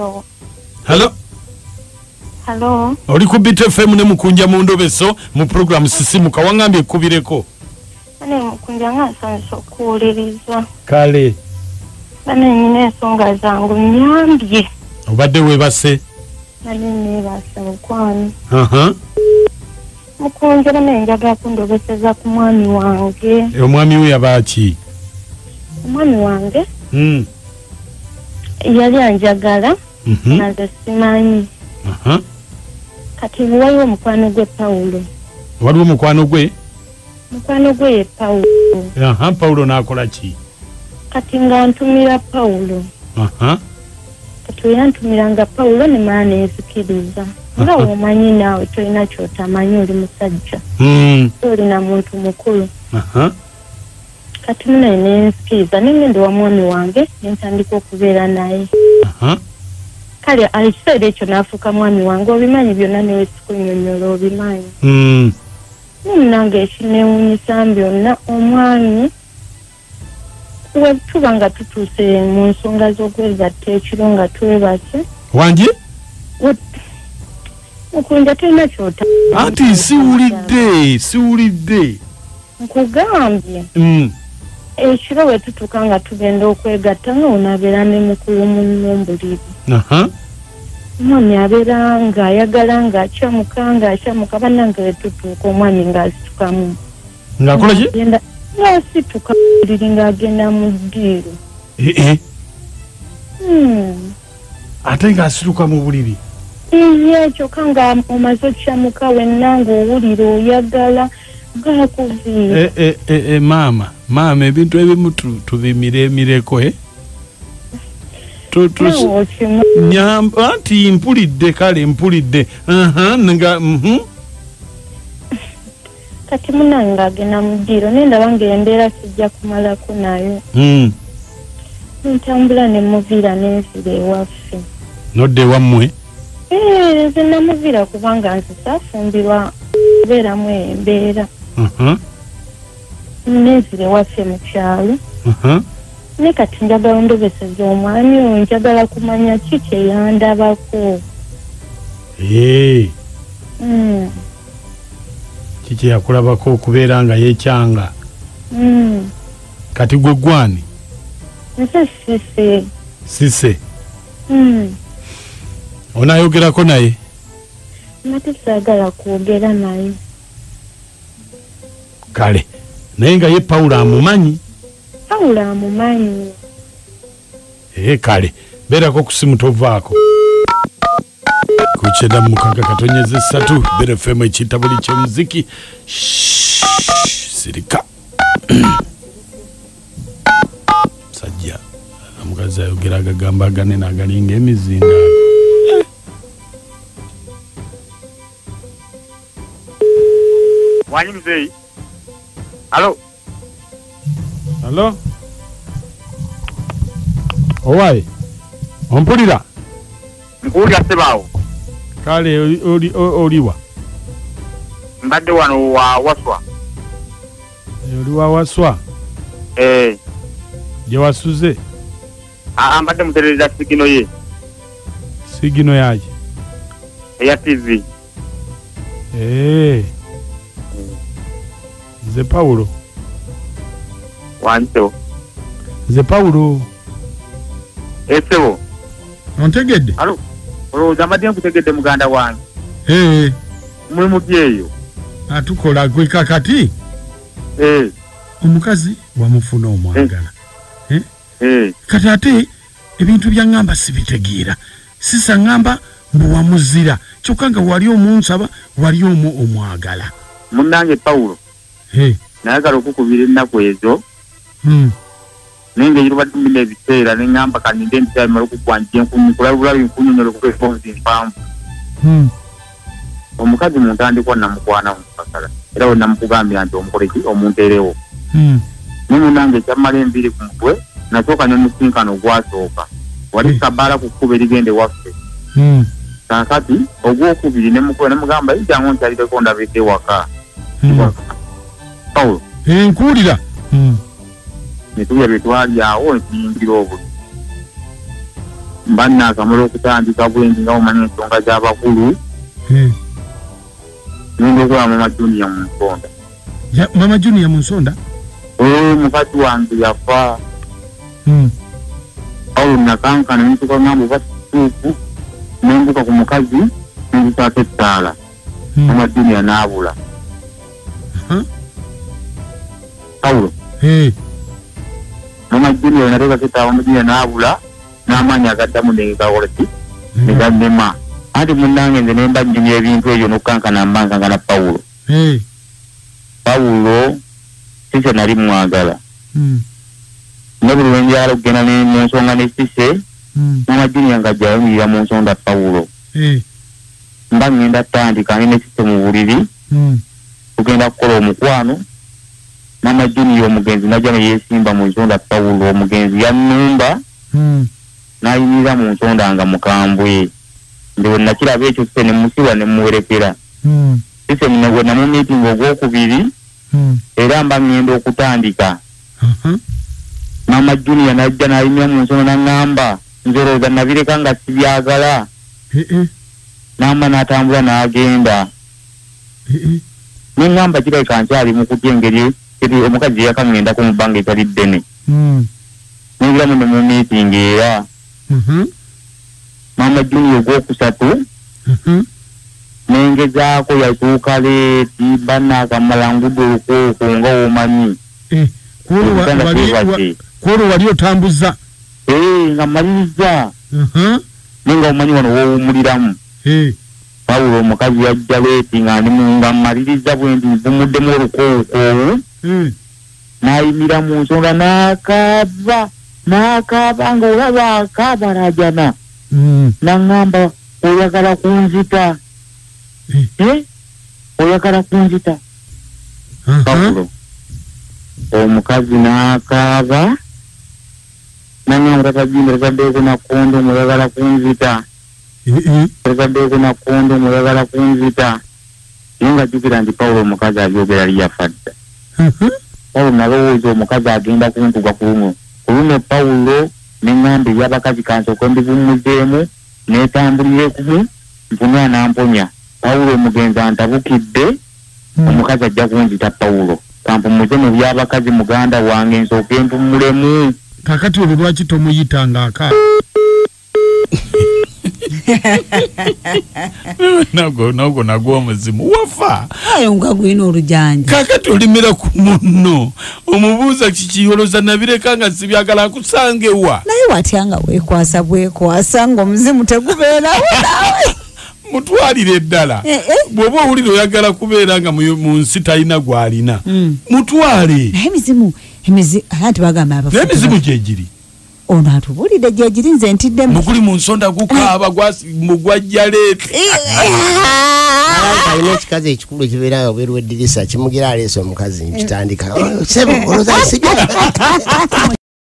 Hello. Hello. Hello. Oli ku Beat FM ne Mukunja mu ndobeso mu program Sisimuka, wangambye kubireko. Ane Mukunja nga nsanyuse okuwuliriza. Kale. Bane nina ensonga zangu nyambye. Obadde weebase? Nali neebase mukwano. Mukunja bane njagala kundobeseza ku mwami wange. Omwami we yabaaki? Omwami wange? Yali anjagala. Nze simanyi. Kati waliwo omukwano gwe Pawulo. Waliwo omukwano gwe? Mukwano gwe ye Pawulo. Pawulo n'akola ki? Kati nga ntumira Pawulo. Kati we yantumiranga Pawulo ne mala nenzikiriza. Nga omanyi naawe tolina ky'otamanyi, oli musajja. Olina muntu mukulu. Kati munaye nenzikiriza ne ngenda wa mwami wange ne ntandika okubeera naye. Kale ekiseera ekyo n'afuuka mwami wange, obimanyi byonna newe sikunnyonnyola obimanyi. Nange ekinneewuunyisa byonna omwami we tuba nga tutuuse mu nsonga z'okwegatta ekiro nga twebase. Wangi? Mukunja tolina ky'ota. Anti siwulidde, siwulidde. Nkugambye. Ekiro bwe tutuuka nga tugenda okwegatta nga onaabeera ne mukulu munno mu buliri. Omwami abeera ng'ayagala ng'akyamuka ng'akyamuka, bannange bwe tutuuka omwami ng'asitukamu. Ng'akola ki? Ng'asituka mu buliri ng'agenda mu ddiiro. Ate ng'asituka mu buliri? Iye, kyokka nga omaze okukyamuka wenna ng'owulira oyagala ng'akuviira. Maama, maama ebintu ebimu tubimiremireko anti mpulidde, kale mpulidde. Nga Kati munange agenda mu ddiiro naye ndaba ng'embeera sijja kumalako nayo. Ntambula ne muviira n'enzira ewaffe. Nodda ewammwe? Nze namuviira kubanga nze saafumbirwa kubeeramu embeera. Nenzira ewaffe mu kyalo. Ne kati njagala ondobeseza omwami oyo, njagala kumanya ki kye yandabako. Ki kye yakulabako okubeera nga yeekyanga? Kati gwe gwani? Nze Sise. Sise? Onaayogerako naye? Nate saagala kwogera naye. Kale, naye nga ye Pawulo amumanyi? Pawulo amumanyi. Kale, beerako ku simu tovaako. Ku 96.3 Beat FM ekitabuli ky'omuziki. Sirika. Sajja omukazi ayogera agagamba aganene agalinga emizinda. Wanyi mzee. Halo. Halo. Owai. Ompulira? Nkuwulira ssebaawo. Kale oliwa? Mbadde wano wa Waswa. Oli wa Waswa? Gye wasuze? Mbadde muterereza sigino ye. Sigino yaki? Eya TV. Nze Pawulo. Wangi ssebo. Nze Pawulo. Ssebo. Ontegedde? Alo. Olowooza mbadde nkutegedde muganda wange. Mulimu ki eyo? Atukola gwe kakati? Omukazi wamufuna omwagala. Kati ate ebintu bya ŋŋamba sibitegeera. Sisa ŋŋamba mbu wamuzira. Kyokka nga wali omunsaba, wali omwagala. Munnange Pawulo. Nayagala okukubira ennaku ezo. Naye ng'eri lubadde mubino ebiseera ne ŋŋamba kaninde ebiseera bimale okukwanjja nkulabulabi nkunyonnyola okuba emboozi mpanvu. Omukazi mu ntandikwa namukwana mukakala era we namukugambira nti omukole ki omunteerewo. Naye munnange ekyammala enviiri ku mutwe nasooka ne musinkano ogwasooka. Wali kabaala ku kkubo erigenda ewaffe. Kaakati ogwokubiri ne mukuba ne mugamba jangu nkyalireko ndabidde ewaka. Pawulo. Nkuwulira. Ne tulya bye twali awo ne tuyingira obuliri. Mba naakamala okutandika bwendi nga omanyi ensonga z'abakulu. Ngenda okulaba Mama Junior mu nsonda. Mama Junior mu nsonda? Mukazi wange yafa. Awo nakankana nentuuka ngamba oba kituufu, nenduka ku mukazi nenzisaako ettaala. Mama Junior n'abula. Pawulo. Mama Junior nateekako ettaala, Mama Junior n'abula n'amaanyi agaddamu negakola ki? Negannema. Anti munnange nze ne mba nnyumya ebintu ebyo n'okukankana mba nkankana Pawulo. Pawulo Sise nali mwagala. Ne buli lwe njagala okugenda mu nsonga ne Sise, Mama Junior ng'ajja ayimirira mu nsonda Pawulo. Mba ngenda ttandika ndi ne Sise mu buliri, tugenda kukola omukwano. Mama Junior omugenzi n'ajja ne yeesimba mu nsonda Pawulo. Omugenzi yannumba n'ayimirira mu nsonda nga mukambwe. Nze bwe nakiraba ekyo Sise ne musiba ne muwerekera. Sise bwe namumiitinga ogwokubiri, era mba ngenda okutandika. Mama Junior n'ajja n'ayimirira mu nsonda n'aŋŋamba nze olowooza nabireka nga sibyagala. N'amba n'atambula n'agenda. Ne ŋŋamba kirabika nkyali mu kutya engeri omukazi gye yakaŋŋendako mu bbanga etali ddene. Nengiramu ne mu miitingi era. Mama Junior ogwokusatu nengezaako yatuuka leeti bannaakamala ngudde olukooko nga womanyi. Kwolwo wali otambuza? Nga mmaliriza. Naye nga omanyi wano woowummuliramu. Pawulo omukazi yajja leeti nga ndi nga mmaliriza bwe nti nvumuddemu olukookoowu. N'ayimira mu nsonga n'akaaba n'akaaba ng'olaba akaaba alaajana. N'aŋŋamba oyagala kunzita. Oyagala kunzita. Pawulo omukazi n'akaaba n'aŋŋamba tata Junior totaddeeko na kondomu oyagala kunzita. Totaddeeko na kondomu oyagala kunzita. Naye nga jjukira nti Pawulo omukazi abyogera ali yafa dda. Pawulo nalowooza omukazi agenda kuntuga ku luno. Ku luno Pawulo ne ŋŋamba eby'abakazi kansooke mbivummuzeemu neetambulire kumu nfune anamponya. Pawulo omugenzi antabukidde, omukazi ajja kunzita Pawulo. Kampummuze mu by'abakazi muganda wange nsooke mpummulemu. Kaakati olwo lwaki tomuyitanga akaaba? Nagwo nagwo omuzimu wafa. Ayo nga gwina olujanja. Kaakati olimira ku munno omubuuza kiki olowooza nabireka nga sibyagala nkusange wa? Naye watya nga weekwasa bwekwasa ng'omuzimu tegubeerawo naawe. Mutwalire ddala. Bw'oba owulira oyagala kubeera nga mu nsi talina gw'alina, mutwale. Naye emizimu anti bagamba abafu. Naye emizimu gyegiri. Ono atubulidde gyegiri nze ntiddemu. Muguli mu nsonda gukaaba gwajja leeti. Alina ekikazi ekikulu ekibeera nga bweru w'eddirisa kimugira aleese omukazi nkitandika. Ssebo olowooza sijja.